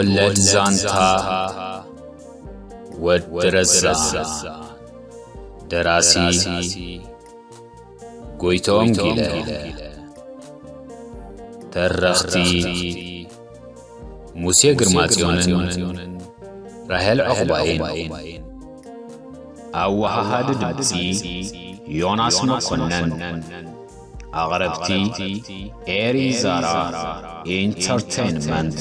ወለድ ዛንታ ወዲ ረዛ። ደራሲ ጎይቶም ጊለ። ተረኽቲ ሙሴ ግርማጽዮንን ራሄል ዑቕባይን። ኣወሃሃዲ ድምጺ ዮናስ መኮነን። ኣቕረብቲ ኤሪ ዛራ ኢንተርቴይንመንት።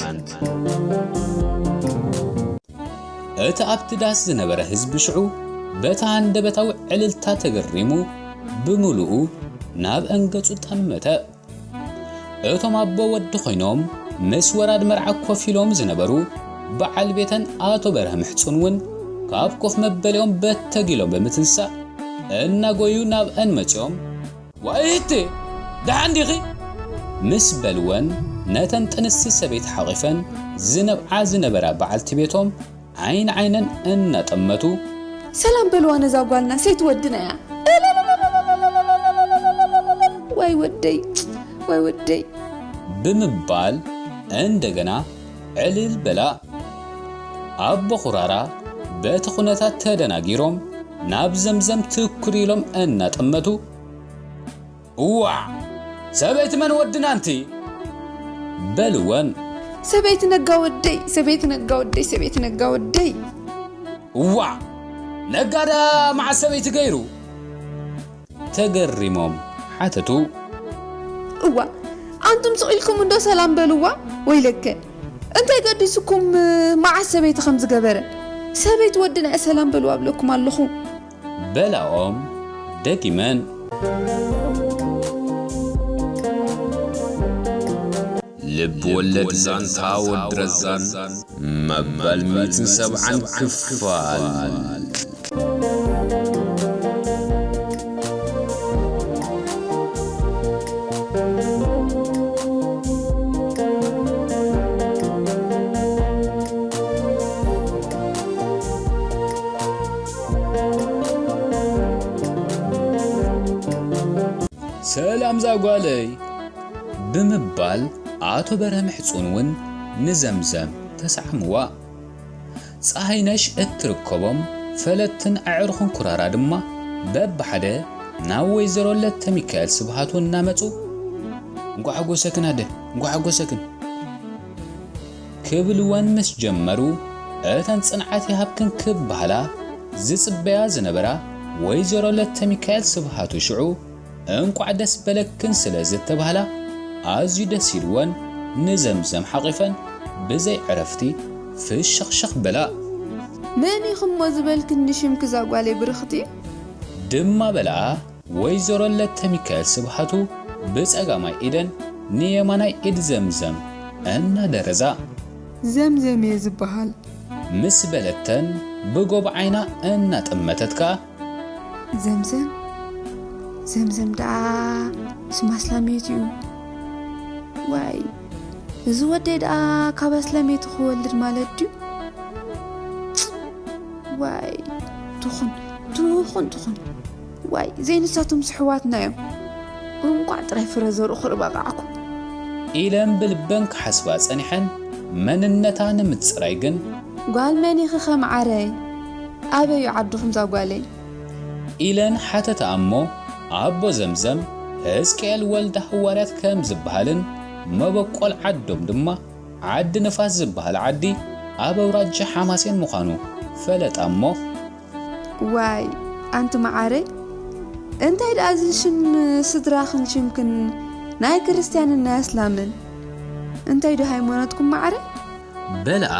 እቲ ኣብቲ ዳስ ዝነበረ ህዝቢ ሽዑ በቲ ሃንደበታዊ ዕልልታ ተገሪሙ ብምሉኡ ናብ ኣንገጹ ጠመተ። እቶም ኣቦ ወዲ ኮይኖም ምስ ወራድ መርዓ ኮፍ ኢሎም ዝነበሩ በዓል ቤተን ኣቶ በርሀ ምሕጹን እውን ካብ ኮፍ መበሊኦም በተግ ኢሎም ብምትንሳእ እናጎዩ ናብአን መጺኦም፣ "ዋይ እህቴ፣ ደሓን ዲኺ?" ምስ በልወን ነተን ጥንስቲ ሰበይቲ ሓቒፈን ዝነብዓ ዝነበራ በዓልቲ ቤቶም ዓይን ዓይነን እናጠመቱ፣ "ሰላም በልዋ ነዛ ጓልና፣ ሰይቲ ወድና እያ። ወይ ወደይ፣ ወይ ወደይ" ብምባል እንደገና ዕልል በላ። ኣቦ ኹራራ በቲ ኩነታት ተደናጊሮም ናብ ዘምዘም ትኩር ኢሎም እናጠመቱ፣ "እዋዕ! ሰበይቲ መን ወድና ኣንቲ?" በልወን። "ሰበይቲ ነጋ ወደይ፣ ሰበይቲ ነጋ ወደይ፣ ሰበይቲ ነጋ ወደይ!" "እዋዕ! ነጋ ደኣ መዓስ ሰበይቲ ገይሩ?" ተገሪሞም ሓተቱ። "እዋ፣ ኣንቱም ስቕ ኢልኩም እንዶ ሰላም በልዋ፣ ወይለከ! እንታይ ገዲሱኩም መዓስ ሰበይቲ ከም ዝገበረ? ሰበይቲ ወድና እየ ሰላም በልዋ እብለኩም ኣለኹ!" በላኦም ደጊመን። ልብ ወለድ ዛንታ ወዲ ረዛን መበል ሚእትን ሰብዓን ክፋል። "ሰላም ዛጓለይ" ብምባል ኣቶ በርሀ ምሕጹን እውን ንዘምዘም ተሰዓምዋ። ጸሃይነሽ እትርከቦም ፈለጥትን ኣዕሩኽን ኩራራ ድማ በብሓደ ናብ ወይዘሮ ለተሚካኤል ስብሃቱ እናመጹ፣ "እንኳዕ ሓጎሰክን ኣደ፣ እንኳዕ ሓጎሰክን" ክብልወን ምስ ጀመሩ፣ እተን ጽንዓት ይሃብክን ክበሃላ ዝጽበያ ዝነበራ ወይዘሮ ለተሚካኤል ስብሃቱ ሽዑ እንቋዕ ደስ በለክን ስለ ዝተባህላ ኣዝዩ ደስ ኢልወን ንዘምዘም ሓቒፈን ብዘይ ዕረፍቲ ፍሽኽሽኽ በላ። "መን ኢኺ እሞ ዝበልክኒ ሽምኪ እዛ ጓለይ ብርኽቲ?" ድማ በላ ወይዘሮ ለተሚካኤል ስብሃቱ ብጸጋማይ ኢደን ንየማናይ ኢድ ዘምዘም እናደረዛ። "ዘምዘም እየ ዝበሃል" ምስ በለተን ብጎብ ዓይና እናጠመተት ከኣ፣ "ዘምዘም፣ ዘምዘም ደኣ ስም ኣስላሜት እዩ። ዋይ፣ እዚ ወደይ ደኣ ካብ ኣስላሜት ክወልድ ማለት ድዩ? ዋይ፣ ትኹን፣ ትኹን፣ ትኹን። ዋይ፣ ዘይንሳቶም ስሕዋትና እዮም። እንቋዕ ጥራይ ፍረ ዘርኡ ክርኢ በቓዕኩ" ኢለን ብልበን ክሓስባ ጸኒሐን፣ መንነታ ንምጽራይ ግን፣ "ጓል መን ኢኺ ከመዓረይ? ኣበይ እዩ ዓድኹም እዛ ጓለይ?" ኢለን ሓተታ እሞ፣ ኣቦ ዘምዘም ህዝቅኤል ወልደ ሃዋርያት ከም ዝበሃልን መበቆል ዓዶም ድማ ዓዲ ንፋስ ዝበሃል ዓዲ ኣብ ኣውራጃ ሓማሴን ምዃኑ ፈለጣ እሞ፣ "ዋይ፣ ኣንቲ መዓረይ፣ እንታይ ደኣ እዚ ሽም ስድራኽን ሽምክን ናይ ክርስትያንን ናይ ኣስላምን? እንታይ ዶ ሃይማኖትኩም መዓረይ?" በልኣ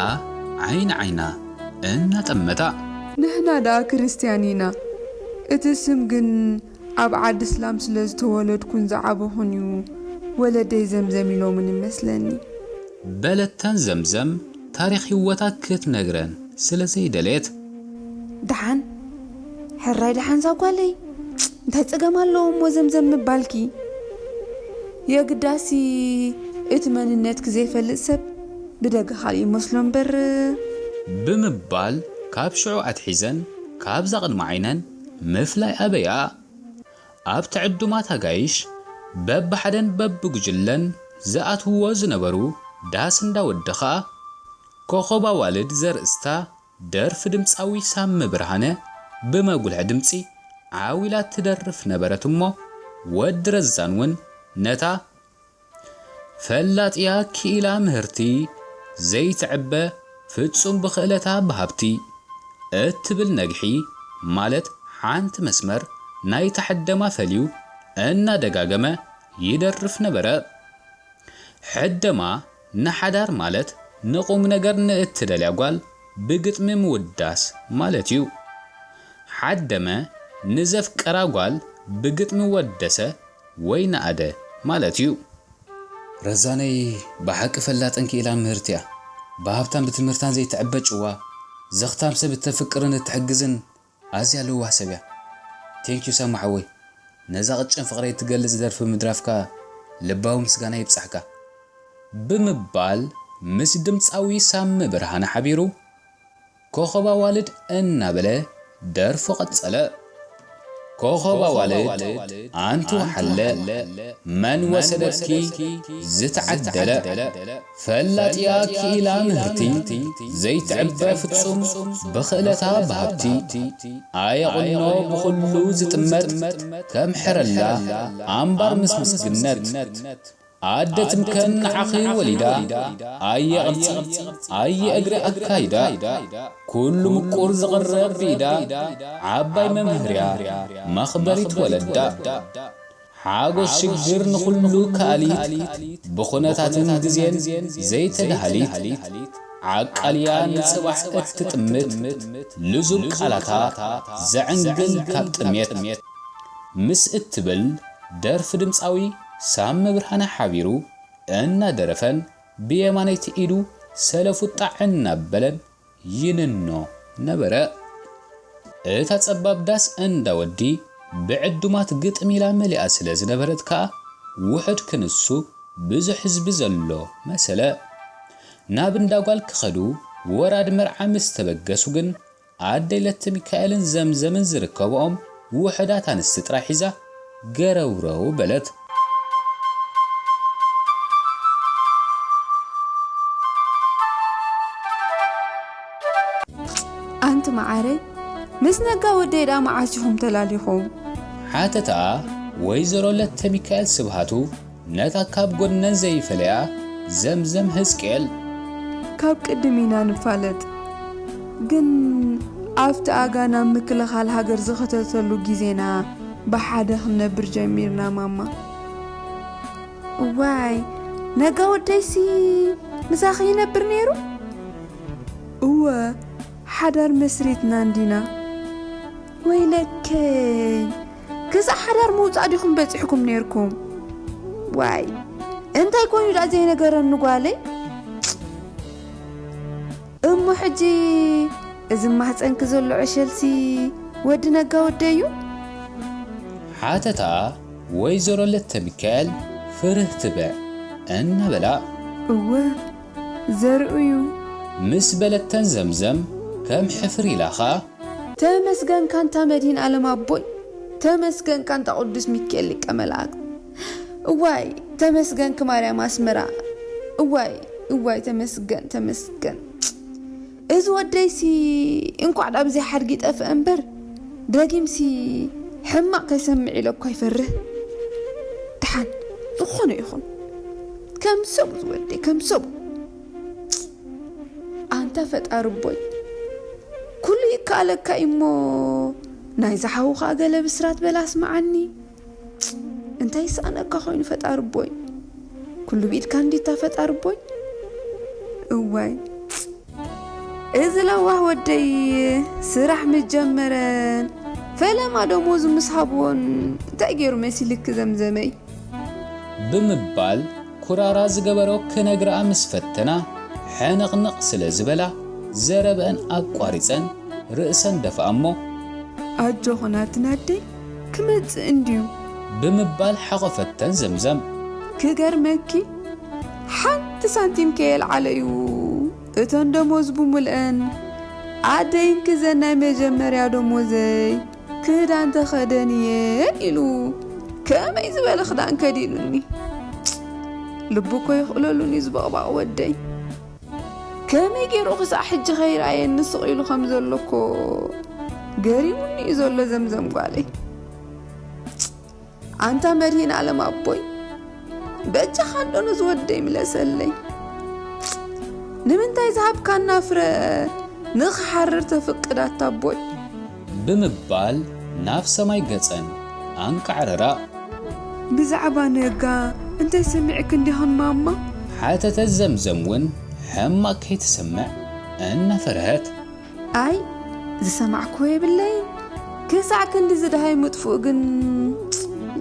ዓይኒ ዓይና እናጠመታ። "ንሕና ደኣ ክርስትያን ኢና። እቲ ስም ግን ኣብ ዓዲ እስላም ስለ ዝተወለድኩን ዝዓበኹን እዩ ወለደይ ዘምዘም ኢሎምኒ መስለኒ" በለተን ዘምዘም ታሪኽ ህይወታ ክትነግረን ስለ ዘይደለየት። "ደሓን፣ ሕራይ ደሓን እዛ ጓለይ፣ እንታይ ጸገም ኣለዎ እሞ ዘምዘም ምባልኪ? የግዳሲ እቲ መንነትኪ ዘይፈልጥ ሰብ ብደገ ካልእ ይመስሎ እምበር" ብምባል ካብ ሽዑ ኣትሒዘን ካብዛ ቅድሚ ዓይነን ምፍላይ ኣበያ። ኣብቲ ዕዱማት ኣጋይሽ በብሓደን በብጉጅለን ዝኣትውዎ ዝነበሩ ዳስ እንዳወደ ኸኣ፣ ኮኸብ ኣዋልድ ዘርእስታ ደርፊ ድምጻዊ ሳሚ ብርሃነ ብመጉልሒ ድምጺ ዓው ኢላ ትደርፍ ነበረት እሞ፣ ወዲ ረዛን እውን ነታ ፈላጥያ ክኢላ ምህርቲ ዘይትዕበ ፍጹም ብኽእለታ ብሃብቲ እትብል ነግሒ ማለት ሓንቲ መስመር ናይታ ሕደማ ፈልዩ እናደጋገመ ይደርፍ ነበረ። ሕደማ ንሓዳር ማለት ንቑም ነገር ንእትደልያ ጓል ብግጥሚ ምውዳስ ማለት እዩ። ሓደመ ንዘፍቀራ ጓል ብግጥሚ ወደሰ ወይ ነኣደ ማለት እዩ። ረዛነይ ብሓቂ ፈላጥን ክኢላን ምህርቲ እያ። ብሃብታን ብትምህርታን ዘይትዕበ ጭዋ፣ ዘኽታም ሰብ እተፍቅርን እትሕግዝን ኣዝያ ለዋህ ሰብ እያ። ቴንኪዩ ሳሚ ሓወይ፣ ነዛ ቅጭን ፍቕረይ እትገልጽ ደርፊ ምድራፍካ ልባዊ ምስጋና ይብጻሕካ። ብምባል ምስ ድምጻዊ ሳሚ ብርሃነ ሓቢሩ ኮኸብ ኣዋልድ እናበለ ደርፉ ቀጸለ። ኮኸብ ኣዋልድ ኣንቲ ወሓለ፣ መን ወሰደኪ ዝተዓደለ፣ ፈላጥያ ክኢላ ምህርቲ ዘይትዕበ ፍጹም ብኽእለታ ብሃብቲ፣ ኣየ ቁኖ ብኹሉ ዝጥመት፣ ከም ሕረላ ኣምባር ምስ ምስግነት፣ ኣደ ትምከን ንዓኺ ወሊዳ፣ ኣየ ቅርጺ፣ ኣየ እግሪ ኣካይዳ፣ ኩሉ ምቁር ዝቕረብ ብኢዳ፣ ዓባይ መምህርያ መኽበሪት ወለዳ። ሓጎስ ሽግር ንኹሉ ከኣሊት፣ ብኹነታትን ግዜን ዘይተዳሃሊት፣ ዓቃልያ ንጽባሕ እትጥምት፣ ልዙብ ቃላታ ዘዕንግል ካብ ጥሜት። ምስ እትብል ደርፊ ድምጻዊ ሳሚ ብርሃነ ሓቢሩ እናደረፈን ብየማነይቲ ኢዱ ሰለፉ ጣዕ እናበለን ይንኖ ነበረ። እታ ጸባብ ዳስ እንዳ ወዲ ብዕዱማት ግጥም ኢላ መሊኣ ስለ ዝነበረት ከኣ ውሑድ ክንሱ ብዙሕ ህዝቢ ዘሎ መሰለ። ናብ እንዳ ጓል ክኸዱ ወራድ መርዓ ምስ ተበገሱ ግን ኣደይ ለተ ሚካኤልን ዘምዘምን ዝርከብኦም ውሑዳት ኣንስቲ ጥራይ ሒዛ ገረውረው በለት። ኣንቲ መዓረይ፣ ምስ ነጋ ወደይ ደኣ መዓስ ኢኹም ተላሊኹም? ሓተታ ወይዘሮ ለተ ሚካኤል ስብሃቱ ነታ ካብ ጎድነን ዘይፈለያ ዘምዘም ህዝቅኤል። ካብ ቅድም ኢና ንፋለጥ፣ ግን ኣብቲ ኣጋ ናብ ምክልኻል ሃገር ዝኸተተሉ ግዜና ብሓደ ክንነብር ጀሚርና ማማ። እዋይ፣ ነጋ ወደይሲ ምሳኺ ይነብር ነይሩ? እወ፣ ሓዳር መስሪትና እንዲና። ወይለከይ፣ ክሳዕ ሓዳር ምውጻእ ዲኹም በጺሕኩም ነይርኩም? ዋይ፣ እንታይ ኮይኑ ደኣ ዘይነገረኒ ጓለይ? እሞ ሕጂ እዚ ማህጸንኪ ዘሎ ዕሸልሲ ወዲ ነጋ ወደይ እዩ? ሓተታ ወይዘሮ ለተሚካኤል ፍርህ ትበዕ እናበላ። እወ ዘርኡዩ። ምስ በለተን ዘምዘም ከም ሕፍር ኢላ ኸኣ። ተመስገንካ ኣንታ መድሂን ኣለም ኣቦይ፣ ተመስገንካ ኣንታ ቅዱስ ሚካኤል ሊቀ መላእክት። እዋይ ተመስገንኪ ማርያም ኣስመራ። እዋይ እዋይ ተመስገን ተመስገን። እዚ ወደይሲ እንኳዕ ዳብዚ ሓድጊ ጠፍአ እምበር ደጊምሲ ሕማቕ ከይሰምዕ ኢለ እኳ ይፈርህ። ደሓን ዝኾነ ይኹን ከም ሰቡ ዝወደይ ከም ሰቡ። ኣንታ ፈጣሪ ኣቦይ ኩሉ ይከኣለካ እዩሞ ናይዛ ሓውኻ ገለ ብስራት በል ኣስምዓኒ። እንታይ ይሰኣነካ ኮይኑ ፈጣሪ ኣቦይ? ኩሉ ብኢድካ እንዲታ ፈጣሪ ኣቦይ። እዋይ እዚ ለዋህ ወደይ ስራሕ ምስ ጀመረን ፈለማ ደሞዙ ምስ ሃብዎን እንታይ ገይሩ መሲልኪ ዘምዘመይ? ብምባል ኩራራ ዝገበሮ ክነግርኣ ምስ ፈተና ሕንቕንቕ ስለ ዝበላ ዘረበአን ኣቋሪጸን ርእሰን ደፍኣ እሞ። ኣጆኽን ኣትን ኣደይ ክመጽእ እንድዩ። ብምባል ሓቖፈተን ዘምዘም። ክገርመኪ ሓንቲ ሳንቲም ከየልዓለ እዩ እተን ደሞዝ ብሙልአን ኣደይንኪ ዘን ናይ መጀመርያ ደሞዘይ ክዳን ተኸደንየን ኢሉ ከመይ ዝበለ ክዳን ከዲኑኒ። ልቡ እኮ ይኽእለሉን እዩ ዝበቕባቕ ወደይ። ከመይ ገይሩ ክሳዕ ሕጂ ከይረኣየኒ ስቕ ኢሉ ከም ዘሎ እኮ ገሪሙኒ እዩ ዘሎ ዘምዘም ጓለይ። ኣንታ መድሂን ኣለም ኣቦይ፣ በጃኻ እንዶ ነዚ ወደይ ምለሰለይ። ንምንታይ ዝሃብካና ፍረ ንኽሓርር ተፍቅድ ኣታ ኣቦይ? ብምባል ናብ ሰማይ ገጸን ኣንቃዕረራ። ብዛዕባ ነጋ እንታይ ሰሚዕኪ እንዲኽን ማማ? ሓተተት ዘምዘም እውን ሕማቕ ከይትሰምዕ እናፈርሀት። ኣይ ዝሰማዕክዎ የብለይን። ክሳዕ ክንድዚ ደሃይ ምጥፍኡ ግን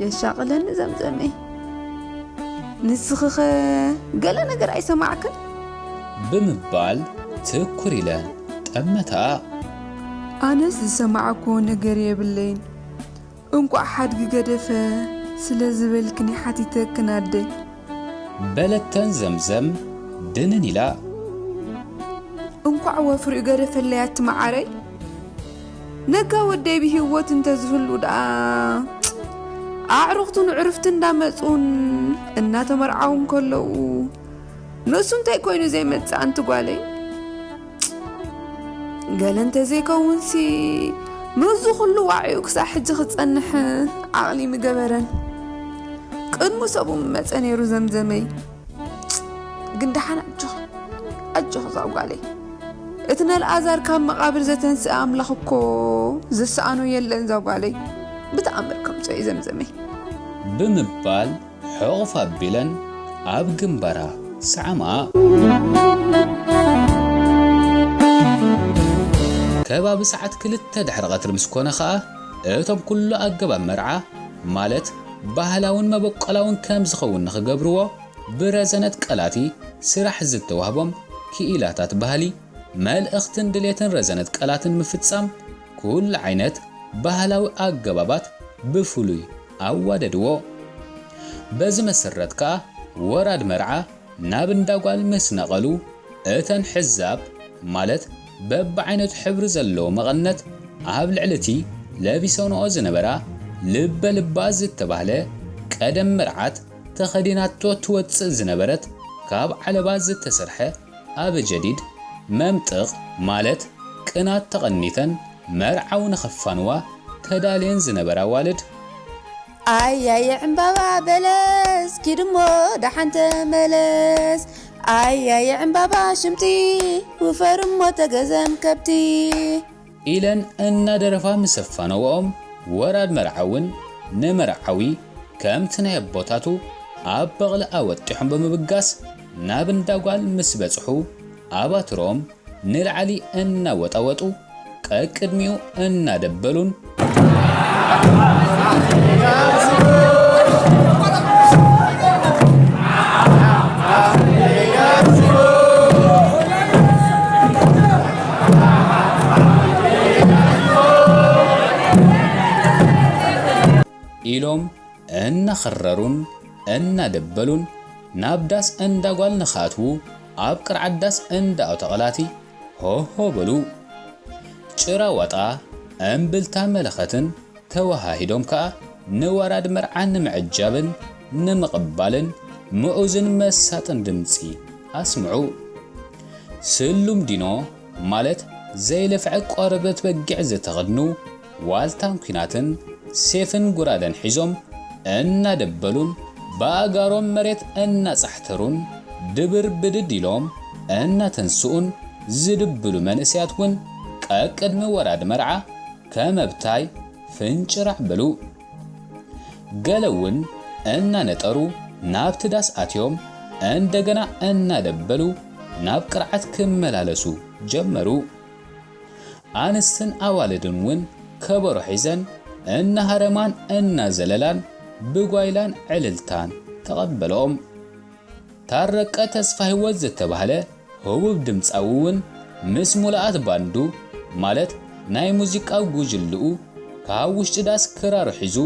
የሻቕለኒ ዘምዘመይ። ንስኺኸ ገለ ነገር ኣይሰማዕክን? ብምባል ትኩር ኢለን ጠመታ። ኣነስ ዝሰማዕክዎ ነገር የብለይን። እንቋዕ ሓድጊ ገደፈ ስለ ዝበልክኒ ሓቲተክን ኣደይ። በለተን ዘምዘም ድንን ኢላ። እንቋዕ ወፍሪኡ ገደፈለይ ኣቲ መዓረይ። ነጋ ወደይ ብህይወት እንተዝህሉ ደኣ ኣዕሩኽቱን ዕርፍቲ እንዳመጹን እናተመርዓውን ከለዉ ንሱ እንታይ ኮይኑ ዘይመጽእ ኣንቲ ጓለይ? ገለ እንተዘይከውንሲ ምስዚ ኩሉ ዋዒኡ ክሳዕ ሕጂ ክጸንሕ ዓቕሊ ምገበረን። ቅድሙ ሰብኡ ምመጸ ነይሩ ዘምዘመይ። ግን ደሓን ኣጆኺ ኣጆኺ ዛጓለይ፣ እቲ ነልኣዛር ካብ መቓብር ዘተንስአ ኣምላኽ እኮ ዝሰኣኖ የለን ዛጓለይ። ብተኣምር ከምፅኦ እዩ ዘምዘመይ። ብምባል ሕቑፍ ኣቢለን ኣብ ግንባራ ሰዓምኣ። ከባቢ ሰዓት ክልተ ድሕሪ ቀትሪ ምስ ኮነ ኸኣ እቶም ኩሉ ኣገባብ መርዓ ማለት ባህላውን መበቆላውን ከም ዝኸውን ንኽገብርዎ ብረዘነት ቀላቲ ስራሕ ዝተዋህቦም ክኢላታት ባህሊ መልእኽትን ድሌትን ረዘነት ቀላትን ምፍጻም ኩሉ ዓይነት ባህላዊ ኣገባባት ብፍሉይ ኣዋደድዎ። በዚ መሰረት ከኣ ወራድ መርዓ ናብ እንዳጓል ምስ ነቐሉ እተን ሕዛብ ማለት በብዓይነቱ ሕብሪ ዘለዎ መቐነት ኣብ ልዕሊ እቲ ለቢሰንኦ ዝነበራ ልበ ልባ ዝተባህለ ቀደም መርዓት ተኸዲናቶ ትወጽእ ዝነበረት ካብ ዓለባ ዝተሰርሐ ኣበጀዲድ መምጥቕ ማለት ቅናት ተቐኒተን መርዓዊ ንኸፋንዋ ተዳልየን ዝነበራ ኣዋልድ። ኣያየ ዕምባባ በለስ ኪድሞ ደሓን ተመለስ ኣያየ ዕምባባ ሽምጢ ውፈርሞ ተገዘም ከብቲ። ኢለን እናደረፋ ምስ ኣፋነውኦም ወራድ መርዓ እውን ንመርዓዊ ከምቲ ናይ ኣቦታቱ ኣብ በቕሊ ኣወጢሖም ብምብጋስ ናብ እንዳ ጓል ምስ በጽሑ ኣባትሮም ንላዕሊ እናወጣወጡ ቀቅድሚኡ እናደበሉን ኢሎም እናኸረሩን እናደበሉን ናብ ዳስ እንዳ ጓል ንኽኣትዉ ኣብ ቅርዓት ዳስ እንዳ ኣውተቐላቲ ሆሆ በሉ። ጭራ ዋጣ እምብልታ መለኸትን ተወሃሂዶም ከኣ ንወራድ መርዓ ንምዕጃብን ንምቕባልን ምዑዝን መሳጥን ድምጺ ኣስምዑ። ስሉም ዲኖ ማለት ዘይለፍዐ ቆርበት በጊዕ ዝተኸድኑ ዋልታን ኲናትን ሴፍን ጉራደን ሒዞም እናደበሉን ብኣእጋሮም መሬት እናጻሕተሩን ድብር ብድድ ኢሎም እናተንስኡን ዝድብሉ መንእሰያት እውን ቀቅድሚ ወራድ መርዓ ከመብታይ ፍንጭራዕ በሉ። ገለ እውን እናነጠሩ ናብቲ ዳስ ኣትዮም እንደገና እናደበሉ ናብ ቅርዓት ክመላለሱ ጀመሩ። ኣንስትን ኣዋልድን እውን ከበሮ ሒዘን እናሃረማን እናዘለላን ብጓይላን ዕልልታን ተቐበለኦም። ታረቀ ተስፋ ህይወት ዝተባህለ ህቡብ ድምጻዊ እውን ምስ ሙሉኣት ባንዱ ማለት ናይ ሙዚቃ ጉጅልኡ ካብ ውሽጢ ዳስ ክራሩ ሒዙ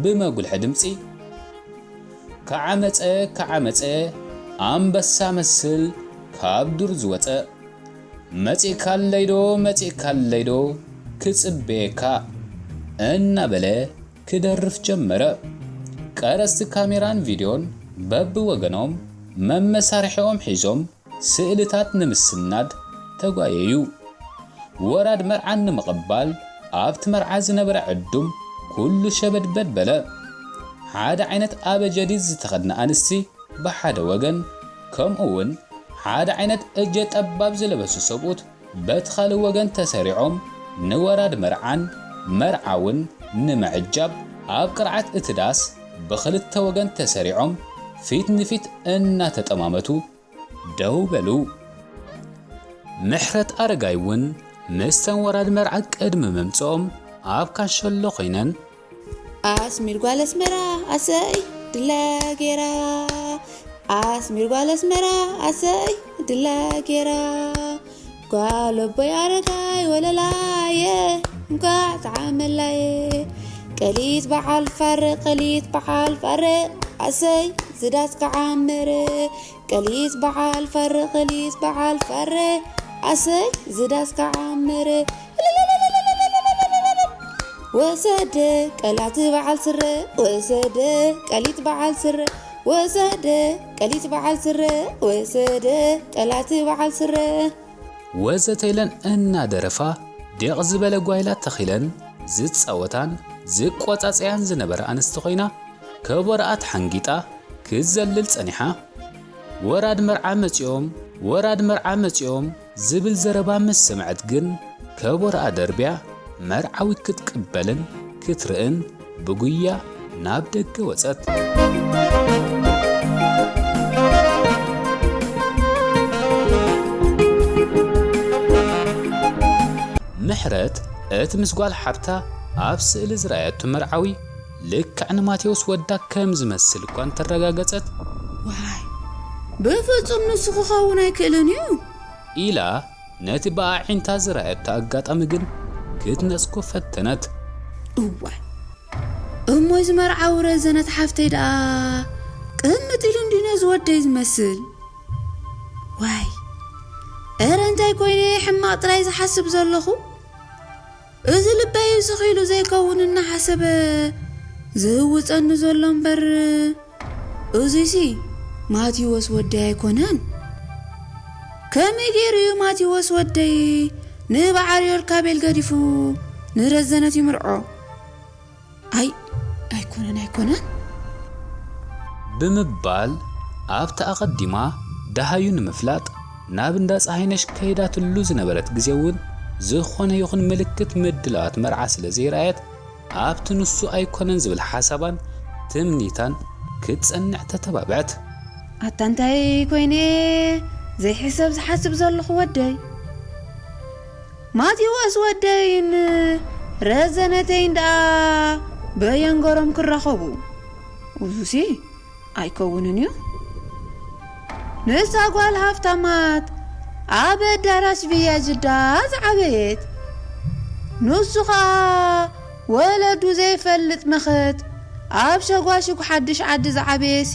ብመጉልሒ ድምጺ ከዓመጸ ከዓመጸ ኣንበሳ መስል ካብ ዱር ዝወጸ መጺእካለይዶ መጺእካለይዶ ክጽበየካ እናበለ ክደርፍ ጀመረ። ቀረጽቲ ካሜራን ቪድዮን በብወገኖም መመሳርሒኦም ሒዞም ስእልታት ንምስናድ ተጓየዩ። ወራድ መርዓን ንምቕባል ኣብቲ መርዓ ዝነበረ ዕዱም ኩሉ ሸበድበድ በለ። ሓደ ዓይነት ኣበጀዲድ ዝተኸድና ኣንስቲ ብሓደ ወገን፣ ከምኡ እውን ሓደ ዓይነት እጀ ጠባብ ዝለበሱ ሰብኡት በቲ ካልእ ወገን ተሰሪዖም ንወራድ መርዓን መርዓውን ንምዕጃብ ኣብ ቅርዓት እቲ ዳስ ብኽልተ ወገን ተሰሪዖም ፊት ንፊት እናተጠማመቱ ደው በሉ። ምሕረት ኣረጋይ እውን ምስተን ወራድ መርዓ ቅድሚ ምምጽኦም ኣብ ካንሸሎ ኮይነን ኣስሚር ጓል ኣስመራ ኣሰይ ድላ ጌራ ኣስሚር ጓል ኣስመራ ኣሰይ ድላ ጌራ ጓል ኣቦይ ኣረጋይ ወለላየ እንኳዕ ተዓመላየ ቀሊት በዓል ፋረ ቀሊት በዓል ፋረ ኣሰይ ዝዳስ ከዓምር ቀሊት በዓል ፋረ ቀሊት በዓል ፋረ ኣሰይ ዝዳስ ከዓምር ወሰደ ቀላቲ በዓል ስረ ወሰደ ቀሊት በዓል ስረ ወሰደ ቀሊት በዓል ስረ ወሰደ ቀላቲ በዓል ስረ ወዘተ ኢለን እናደረፋ ዲቕ ዝበለ ጓይላ ተኺለን ዝጻወታን ዝቆጻጸያን ዝነበራ ኣንስቲ ኮይና ከቦ ረኣ ተሓንጊጣ ክትዘልል ጸኒሓ። ወራድ መርዓ መጺኦም፣ ወራድ መርዓ መጺኦም ዝብል ዘረባ ምስ ሰምዐት ግን ከቦ ረኣ ደርብያ መርዓዊ ክትቅበልን ክትርእን ብጉያ ናብ ደገ ወጸት። ምሕረት እቲ ምስ ጓል ሓብታ ኣብ ስእሊ ዝረኣየቶ መርዓዊ ልክዕ ንማቴዎስ ወዳ ከም ዝመስል እኳ እንተረጋገጸት፣ ዋይ፣ ብፍጹም ንሱ ክኸውን ኣይክእልን እዩ። ኢላ ነቲ ብኣዒንታ ዝረኣየቶ ኣጋጣሚ ግን ክትነጽጎ ፈተነት። እዋይ፣ እሞ እዚ መርዓዊ ረዘነት ሓፍተይ ደኣ ቅምጥ ኢሉ እንድዩ ነዚ ወደይ ዝመስል። ዋይ፣ እረ እንታይ ኮይነ ሕማቕ ጥራይ ዝሓስብ ዘለኹ? እዚ ልበይ ስኺሉ ዘይከውን እናሓሰበ ዝህውፀኒ ዘሎ እምበር፣ እዙይሲ ማቴዎስ ወደይ ኣይኮነን። ከመይ ገይሩ እዩ ማቴዎስ ወደይ ንበዓል ዮርካቤል ገዲፉ ንረዘነት ይምርዖ? ኣይ፣ ኣይኮነን፣ ኣይኮነን። ብምባል ኣብቲ ኣቐዲማ ደሃዩ ንምፍላጥ ናብ እንዳ ፀሃይነሽ ከይዳትሉ ዝነበረት ግዜ እውን ዝኾነ ይኹን ምልክት ምድላዋት መርዓ ስለ ዘይረኣየት ኣብቲ ንሱ ኣይኮነን ዝብል ሓሳባን ትምኒታን ክትጸንዕ ተተባብዐት። ኣታ እንታይ ኮይነ ዘይሕሰብ ዝሓስብ ዘለኹ ወደይ? ማቴዎስ ወደይን ረዘነተይን ደኣ በየንገሮም ክራኸቡ? እዙሲ ኣይከውንን እዩ። ንሳ ጓል ሃፍታማት ኣብ ኣዳራሽ ቪያ ጅዳ ዝዓበየት፣ ንሱ ኸኣ ወለዱ ዘይፈልጥ መኸት ኣብ ሸጓሽጉ ሓድሽ ዓዲ ዝዓበየሲ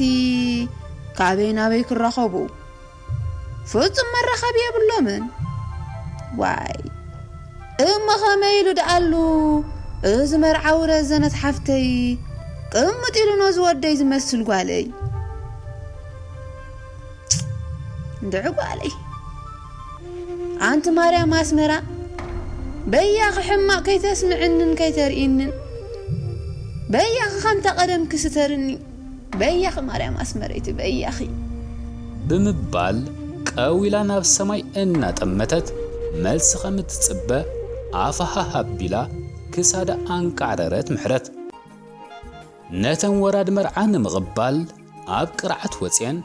ካበይ ናበይ ክራኸቡ? ፍጹም መራኸቢ የብሎምን። ዋይ እሞ ኸመይ ኢሉ ደኣሉ እዚ መርዓዊ ረዘነት ሓፍተይ ቅምጥ ኢሉ ነዚ ወደይ ዝመስል ጓለይ። እንድዒ ጓለይ ኣንቲ ማርያም ኣስመራ በያኺ ሕማቕ ከይተስምዕንን ከይተርእይንን በያኺ ከምታ ቀደምኪ ስተርኒ። በያኺ ማርያም ኣስመረይቲ በያኺ። ብምባል ቀዊላ ናብ ሰማይ እናጠመተት መልሲ ከም እትጽበ ኣፋ ሃህ ኣቢላ ክሳዳ ኣንቃዕረረት ምሕረት። ነተን ወራድ መርዓ ንምቕባል ኣብ ቅርዓት ወጽየን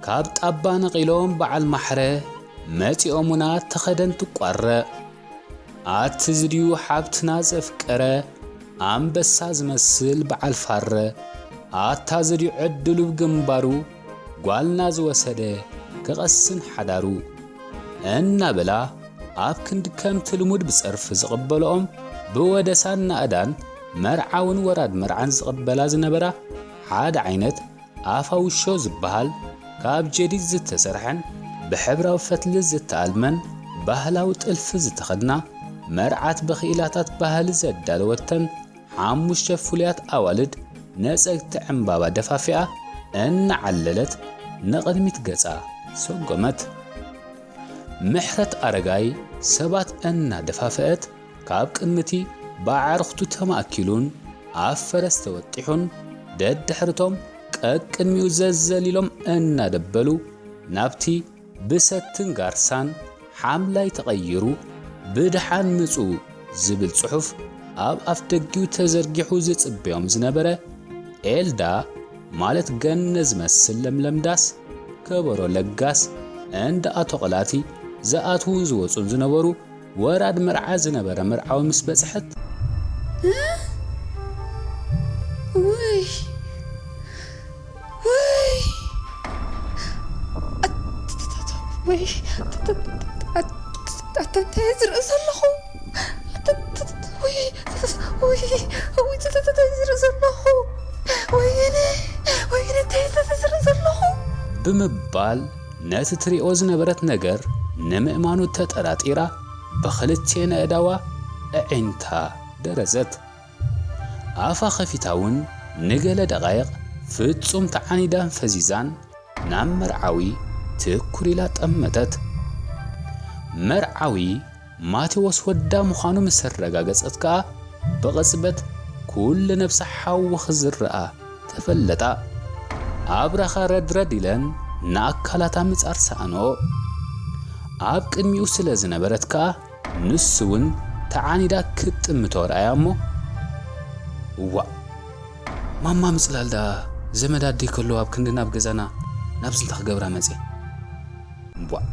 ካብ ጣባ ነቒሎም በዓል ማሕረ መጺኦሙና ተኸደን ትቋረ። ኣቲ ዝድዩ ሓብትና ዘፍቀረ ኣንበሳ ዝመስል በዓል ፋረ ኣታ ዝድዩ ዕድሉ ብግንባሩ ጓልና ዝወሰደ ክቐስን ሓዳሩ እናበላ ኣብ ክንዲ ከምቲ ልሙድ ብጸርፊ ዝቕበልኦም ብወደሳን ናእዳን መርዓውን ወራድ መርዓን ዝቕበላ ዝነበራ ሓደ ዓይነት ኣፋውሾ ዝበሃል ካብ ጀዲድ ዝተሰርሐን ብሕብራዊ ፈትሊ ዝተኣልመን ባህላዊ ጥልፊ ዝተኸድና መርዓት ብኽኢላታት ባህሊ ዘዳለወተን ሓሙሽተ ፍሉያት ኣዋልድ ነጸግቲ ዕምባባ ደፋፊኣ እናዓለለት ንቕድሚት ገጻ ሰጎመት። ምሕረት ኣረጋይ ሰባት እናደፋፈአት ካብ ቅድሚቲ ብኣዕርኽቱ ተማእኪሉን ኣብ ፈረስ ተወጢሑን ደድሕርቶም ቀቅድሚኡ ዘዘሊሎም እናደበሉ ናብቲ ብሰትን ጋርሳን ሓምላይ ተቐይሩ ብደሓን ምጹ ዝብል ጽሑፍ ኣብ ኣፍ ደጊኡ ተዘርጊሑ ዝጽበዮም ዝነበረ ኤልዳ ማለት ገነ ዝመስል ለምለም ዳስ ከበሮ ለጋስ እንዳ ኣቶ ቐላቲ ዝኣትዉን ዝወጹን ዝነበሩ ወራድ መርዓ ዝነበረ መርዓዊ ምስ በጽሐት ውይ ውይ ውይ ኣታ እንታይ ዝርኢ ዘለኹ ዝርኢ ዘለኹ ወይነ ወይነ እንታይ ዝርኢ ዘለኹ ብምባል ነቲ ትሪኦ ዝነበረት ነገር ንምእማኑ ተጠራጢራ ብኽልቴ ነእዳዋ ኣዒንታ ደረዘት። ኣፋ ኸፊታ እውን ንገለ ደቓይቕ ፍጹም ተዓኒዳን ፈዚዛን ናብ መርዓዊ ትኩር ኢላ ጠመተት። መርዓዊ ማቴዎስ ወዳ ምዃኑ ምስ ኣረጋገጸት ከኣ ብቕጽበት ኩሉ ነብሳ ሓዊ ክዝርኣ ተፈለጣ። ኣብራኻ ረድረድ ኢለን ንኣካላታ ምጻር ሰኣንኦ። ኣብ ቅድሚኡ ስለ ዝነበረት ከኣ ንሱ እውን ተዓኒዳ ክትጥምቶ ረኣያ እሞ፣ እዋእ! ማማ ምጽላል ደኣ ዘመድ ኣደይ ከሎ ኣብ ክንዲ ናብ ገዛና ናብዚ እንታይ ክገብራ መጽየ? እምቧእ!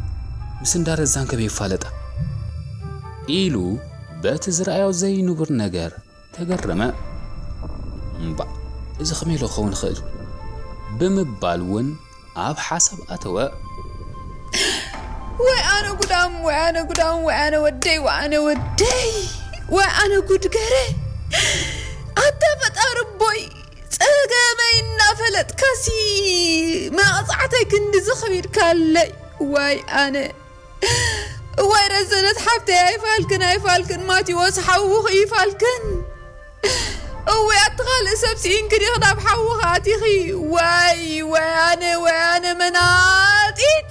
ምስ እንዳ ረዛን ከመይ ይፋለጣ? ኢሉ በቲ ዝረኣዮ ዘይንቡር ነገር ተገረመ። እምባእ! እዚ ከመይ ኢሉ ክኸውን ይኽእል? ብምባል እውን ኣብ ሓሳብ ኣተወ። ወይ ኣነ ጉዳም ወይ ኣነ ጉዳም ወይ ኣነ ወደይ ወይ ኣነ ወደይ ወይ ኣነ ጉድ ገረ ኣታ ፈጣሪ ኣቦይ ጸገመይ እናፈለጥካሲ መቕጻዕተይ ክንድዚ ከቢድካለይ ወይ ኣነ እዋይ ረዘነት ሓፍተይ ኣይፋልክን ኣይፋልክን ማቴዎስ ሓውኺ ይፋልክን እወ ኣቲ ካልእ ሰብ ስኢንኪ ዲኺ ናብ ሓዊ ከኣቲኺ ዋይ ወያነ ወያነ መናጢት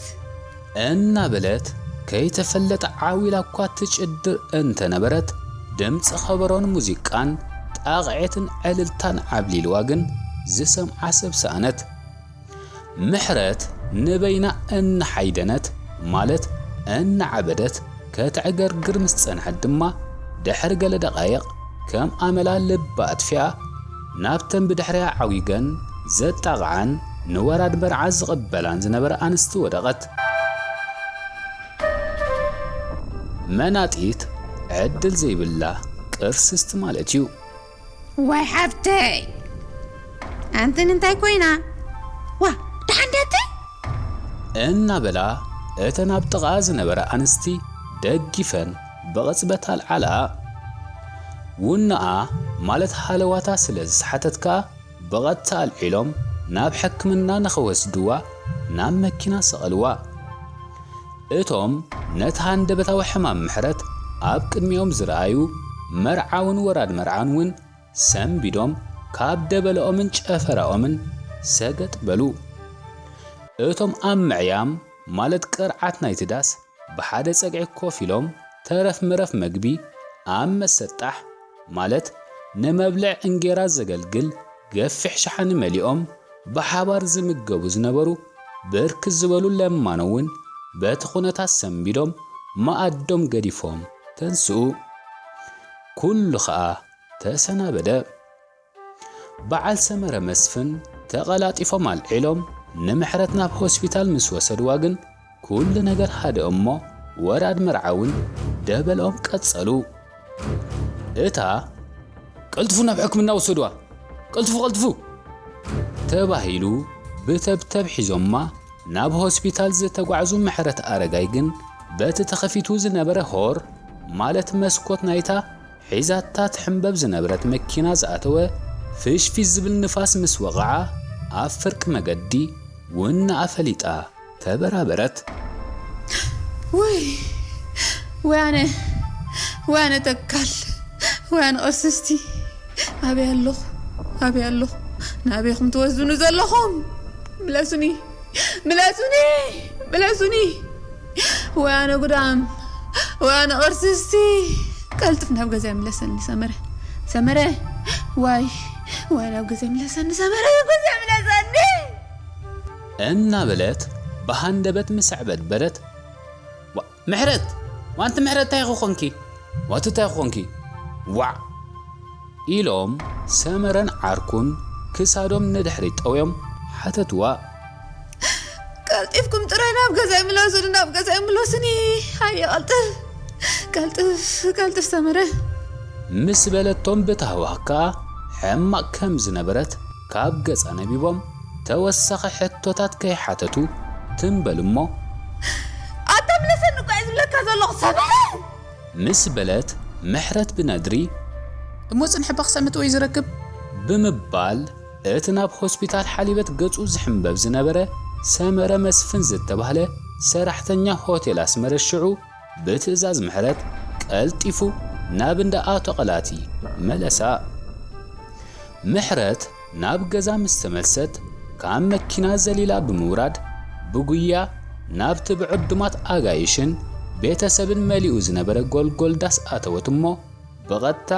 እናበለት ከይተፈለጠ ዓው ኢላ እኳ ትጭድር እንተነበረት ድምፂ ከበሮን ሙዚቃን ጣቕዒትን ዕልልታን ዓብሊልዋ ግን ዝሰምዓ ሰብ ሰኣነት። ምሕረት ንበይና እናሓይደነት ማለት እናዓበደት ከተዕገርግር ምስ ጸንሐት ድማ ድሕሪ ገለ ደቓይቕ ከም ኣመላ ልባ ኣጥፊኣ ናብተን ብድሕሪኣ ዓጒገን ዘጣቕዓን ንወራድ መርዓ ዝቕበላን ዝነበራ ኣንስቲ ወደቐት። መናጢት ዕድል ዘይብላ ቅርስስቲ ማለት እዩ። ዋይ ሓብተይ ኣንቲ እንታይ ኮይና ዋ ደሓን ደቲ እናበላ እተን ኣብ ጥቓ ዝነበራ ኣንስቲ ደጊፈን ብቕጽበት ኣልዓላኣ። ውነኣ ማለት ሃለዋታ ስለ ዝሰሓተት ከኣ ብቐጥታ ኣልዒሎም ናብ ሕክምና ንኽወስድዋ ናብ መኪና ሰቐልዋ። እቶም ነቲ ሃንደበታዊ ሕማም ምሕረት ኣብ ቅድሚኦም ዝረኣዩ መርዓውን ወራድ መርዓን እውን ሰንቢዶም ካብ ደበለኦምን ጨፈራኦምን ሰገጥ በሉ። እቶም ኣብ ምዕያም ማለት ቅርዓት ናይቲ ዳስ ብሓደ ጸግዒ ኮፍ ኢሎም ተረፍ መረፍ መግቢ ኣብ መሰጣሕ ማለት ንመብልዕ እንጌራ ዘገልግል ገፊሕ ሸሓኒ መሊኦም ብሓባር ዝምገቡ ዝነበሩ ብርክት ዝበሉ ለማኖ እውን በቲ ኩነታት ሰንቢዶም መኣዶም ገዲፎም ተንስኡ። ኩሉ ኸኣ ተሰናበደ። በዓል ሰመረ መስፍን ተቐላጢፎም ኣልዒሎም ንምሕረት ናብ ሆስፒታል ምስ ወሰድዋ ግን ኩሉ ነገር ሃደእ እሞ ወራድ መርዓ እውን ደበልኦም ቀጸሉ። እታ ቀልጥፉ ናብ ሕክምና ውሰድዋ ቀልጥፉ ቀልጥፉ ተባሂሉ ብተብተብ ሒዞማ ናብ ሆስፒታል ዝተጓዕዙ ምሕረት ኣረጋይ ግን በቲ ተኸፊቱ ዝነበረ ሆር ማለት መስኮት ናይታ ሒዛታ ትሕንበብ ዝነበረት መኪና ዝኣተወ ፍሽፊሽ ዝብል ንፋስ ምስ ወቕዓ ኣብ ፍርቂ መገዲ ውንኣ ፈሊጣ ተበራበረት። ወይ ወይ ኣነ ወይ ኣነ ተካል ወይ ኣነ ቅርስስቲ ኣበይ ኣለኹ ኣበይ ኣለኹ ናበይኹም ትወስዱኒ ዘለኹም ምለሱኒ ምለሱኒ ምለሱኒ ወይ ኣነ ጉዳም፣ ወይ ኣነ ቅርስስቲ። ቀልጥፍ ናብ ገዛ ይምለሰኒ ሰመረ፣ ሰመረ። ዋይ፣ ዋይ ናብ ገዛ ይምለሰኒ ሰመረ፣ ገዛ ይምለሰኒ። እናበለት ብሃንደበት ምስ ኣዕበድበደት፣ "ዋ፣ ምሕረት! ዋንቲ ምሕረት እንታይ ክኾንኪ? ዋቲ እንታይ ክኾንኪ? ዋዕ!" ኢሎም ሰመረን ዓርኩን ክሳዶም ንድሕሪት ጠውዮም ሓተትዋ። "ቀልጢፍኩም ጥራይ ናብ ገዛይ ምለሱኒ፣ ናብ ገዛይ ምለሱኒ። ሃየ ቀልጥፍ፣ ቀልጥፍ፣ ቀልጥፍ ሰመረ!" ምስ በለቶም ብታህዋኽ ከኣ ሕማቕ ከም ዝነበረት ካብ ገጻ ነቢቦም ተወሳኺ ሕቶታት ከይሓተቱ ትም በሉ እሞ፣ "ኣታ ምለሰኒ እኮ እየ ዝብለካ ዘለኹ ሰመረ!" ምስ በለት ምሕረት ብነድሪ፣ "እሞ ጽንሒ እባ ክሳብ መእተዊ ዝረክብ?" ብምባል እቲ ናብ ሆስፒታል ሓሊበት ገጹ ዝሕምበብ ዝነበረ ሰመረ መስፍን ዝተባህለ ሰራሕተኛ ሆቴል ኣስመረ ሽዑ ብትእዛዝ ምሕረት ቀልጢፉ ናብ እንዳ ኣቶ ቀላቲ መለሳ። ምሕረት ናብ ገዛ ምስ ተመልሰት፣ ካብ መኪና ዘሊላ ብምውራድ፣ ብጉያ ናብቲ ብዕዱማት ኣጋይሽን ቤተሰብን መሊኡ ዝነበረ ጎልጎል ዳስ ኣተወት እሞ፣ ብቐጥታ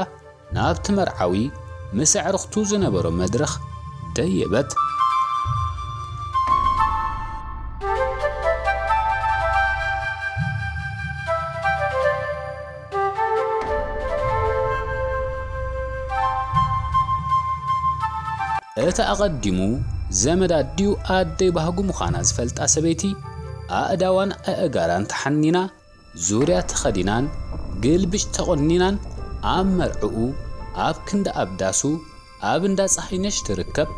ናብቲ መርዓዊ ምስ ኣዕርኽቱ ዝነበሮ መድረኽ ደየበት። እታ ኣቐዲሙ ዘመድ ኣዲኡ ኣደይ ባህጉ ምዃና ዝፈልጣ ሰበይቲ፣ ኣእዳዋን ኣእጋራን ተሓኒና፣ ዙርያ ተኸዲናን ግልብጭ ተቖኒናን፣ ኣብ መርዕኡ፣ ኣብ ክንዲ ኣብ ዳሱ፣ ኣብ እንዳ ጸሃይነሽ ትርከብ፣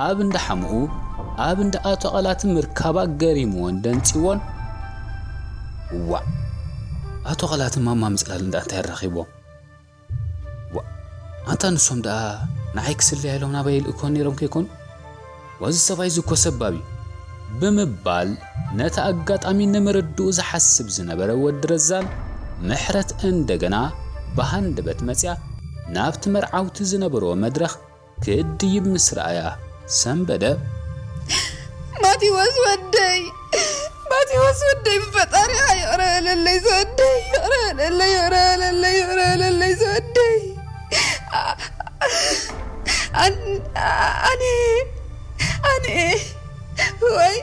ኣብ እንዳ ሓሙኡ፣ ኣብ እንዳ ኣቶ ቐላቲ ምርካባ ገሪምዎን ደንጺዎን። "ዋእ! ኣቶ ቐላቲ ማማ ምጽላል እንዳ እንታይ ኣራኺቦም? ዋእ! ኣንታ ንሶም ደኣ ንዓይ ክስለያ ኢሎም ናባይ ይልእኮ ነይሮም ከይኮኑ? ዋዚ ሰብኣይ እዚ እኮ ሰባብ እዩ!" ብምባል ነቲ ኣጋጣሚ ንምርድኡ ዝሓስብ ዝነበረ ወዲ ረዛን፣ ምሕረት እንደገና ብሃንደበት መጽያ ናብቲ መርዓውቲ ዝነበርዎ መድረኽ ክድይብ ምስ ረኣያ ሰንበደ። "ማቴዎስ ወደይ፣ ማቴዎስ ወደይ፣ ብፈጣሪኻ ይቕረ በለለይ ዝወደይ፣ ይቕረ በለለይ፣ ይቕረ በለለይ፣ ይቕረ በለለይ ዝወደይ። ኣ-፣ ኣን-፣ ኣነ፣ ኣነ፣ ወይ፣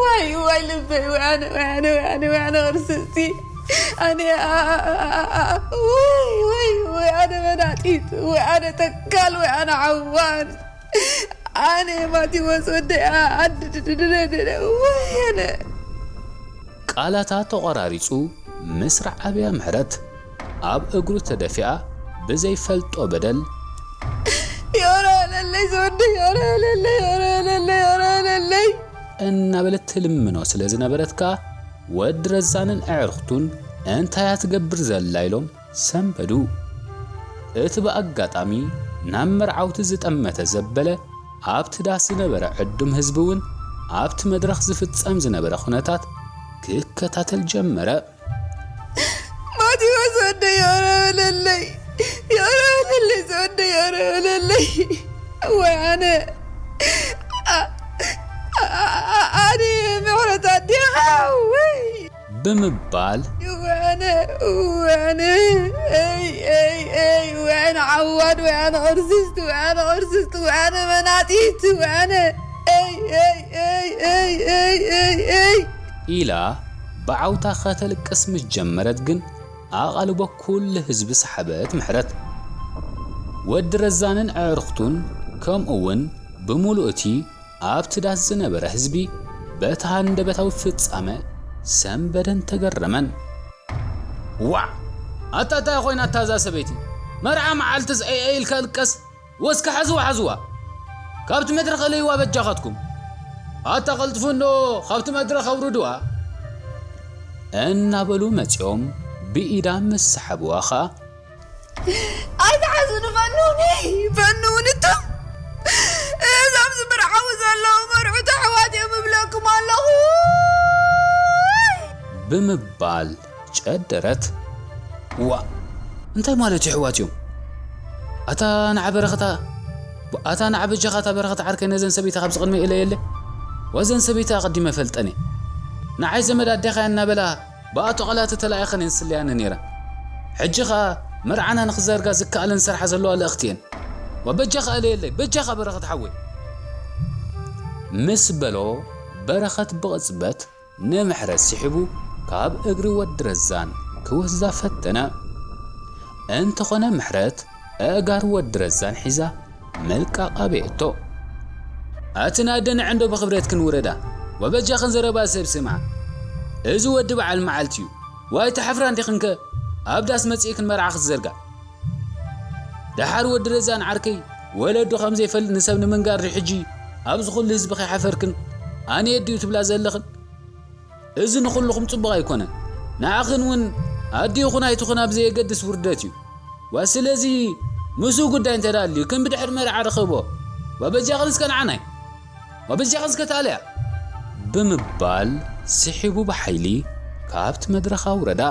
ዋይ፣ ዋይ ልበይ፣ ወይ ኣነ፣ ወይ ኣነ፣ ወይ ኣነ፣ ወይ ኣነ ቅርስቲ፣ ኣነ፣ ወይ፣ ወይ፣ ወይ ኣነ መናጢት፣ ወይ ኣነ ተካል፣ ወይ ኣነ ዓዋን፣ ኣነ ማቴዎስ ወደይ፣ ኣ-፣ ኣድድድድድድ፣ ወይ ኣነ." ቃላታ ተቖራሪጹ ምስራዕ ኣብያ ምሕረት ኣብ እግሩ ተደፊኣ ብዘይፈልጦ በደል፣ "ይቕረ በለለይ ዝወደይ፣ ይቕረ በለለይ፣ ይቕረ በለለይ፣ ይቕረ በለለይ!" እናበለት ትልምኖ ስለ ዝነበረት ከኣ፣ ወዲ ረዛንን ኣዕርኽቱን እንታይ እያ ትገብር ዘላ ኢሎም ሰንበዱ። እቲ ብኣጋጣሚ ናብ መርዓውቲ ዝጠመተ ዘበለ፣ ኣብቲ ዳስ ዝነበረ ዕዱም ህዝቢ እውን ኣብቲ መድረኽ ዝፍጸም ዝነበረ ኩነታት ክከታተል ጀመረ። "ማቴዎስ ወደይ፣ ይቕረ በለለይ፣ ይቕረ በለለይ፣ ዝወደይ፣ ይቕረ በለለይ። ወይ ኣነ፣ ኣ-፣ ኣ-፣ ኣ-፣ ኣነ ምሕረት ኣዴኻ፣ ወይ!" ብምባል፣ "ወይ ኣነ፣ ወይ ኣነ፣ እይ፣ እይ፣ እይ፣ ወይ ኣነ ዓዋድ፣ ወይ ኣነ ቅርስስቲ፣ ወይ ኣነ ቅርስስቲ፣ ወይ ኣነ መናጢት፣ ወይ ኣነ፣ እይ፣ እይ፣ እይ፣ እይ፣ እይ፣ እይ፣ እይ!" ኢላ ብዓውታ ከተልቅስ ምስ ጀመረት ግን፣ ኣቓልቦ ኩሉ ህዝቢ ሰሓበት ምሕረት። ወዲ ረዛንን ኣዕርኽቱን፣ ከምኡ እውን ብምሉእ እቲ ኣብቲ ዳስ ዝነበረ ህዝቢ፣ በቲ ሃንደበታዊ ፍጻመ ሰንበደን ተገረመን። "ዋዕ! ኣታ እንታይ ኮይና እታ እዛ ሰበይቲ? መርዓ መዓልትስ ኤ፣ ኤ ኢልካ ልቀስ? ወስከ ሓዝዋ፣ ሓዝዋ! ካብቲ መድረኽ እለይዋ በጃኻትኩም! ኣታ ቀልጥፉ እንዶ ካብቲ መድረኽ ኣውርድዋ!" እናበሉ መጺኦም ብኢዳ ምስ ሰሓብዋ ኸኣ፣ "ኣይትሓዝኑ፣ ፈንውኒ፣ ፈንውኒ እቶም እዞም ዝምርዓዉ ዘለዉ መርዑት ኣሕዋት እዮም እብለኩም ኣለኹ!" ብምባል ጨደረት። "ዋእ! እንታይ ማለት እዩ ኣሕዋት እዮም? ኣታ ንዓ በረኸታ፣ ኣታ ንዓ በጃኻ እታ በረኸታ ዓርከይ ነዘን ሰበይቲ ካብዚ ቅድሚ እለየለ። ዋዘን ሰበይቲ ኣቐዲመ እፈልጠን እየ። ንዓይ ዘመድ ኣዴኻ እያ እናበላ ብኣቶ ቓላተ ተላኢኸን እየን ዝስለያኒ ነይረን። ሕጂ ኸኣ መርዓና ንኽዘርጋ ዝከኣለን ስራሕ ዘለዋ ልእኽቲ እየን። ወበጃኻ እለየለይ፣ በጃኻ በረኸት ሓወይ። ምስ በሎ በረኸት ብቕጽበት ንምሕረት ስሒቡ ካብ እግሪ ወዲ ረዛን ክውህዛ ፈተነ። እንተኾነ ምሕረት ኣእጋር ወዲ ረዛን ሒዛ ምልቃቕ ኣበየቶ። ኣቲ ናደን ዕንዶ ብኽብረትክን ውረዳ፣ ወበጃኽን ዘረባ ሰብ ስምዓ። እዚ ወዲ በዓል መዓልቲ እዩ። ዋይ ትሓፍራ እንዲኽንከ ኣብ ዳስ መጺእክን መርዓ ክትዘርጋ። ደሓር ወዲ ረዛን ዓርከይ ወለዱ ከም ዘይፈልጥ ንሰብ ንምንጋር ድዩ ሕጂ ኣብዚ ኩሉ ህዝቢ ከይሓፈርክን ኣነ የድዩ ትብላ ዘለኽን? እዚ ንኹልኹም ጽቡቕ ኣይኮነን። ንዓኽን እውን ኣዲኹን ኣይትኹን ኣብ ዘየገድስ ውርደት እዩ። ዋ ስለዚ ምስኡ ጉዳይ እንተ ደኣ ኣልዩ ከም ብድሕሪ መርዓ ርኸቦ። ዋ በጃኽን እስከ ንዓናይ። ዋ በጃኽን እስከ ታልያ። ብምባል ስሒቡ ብሓይሊ ካብቲ መድረኽ ኣውረዳ።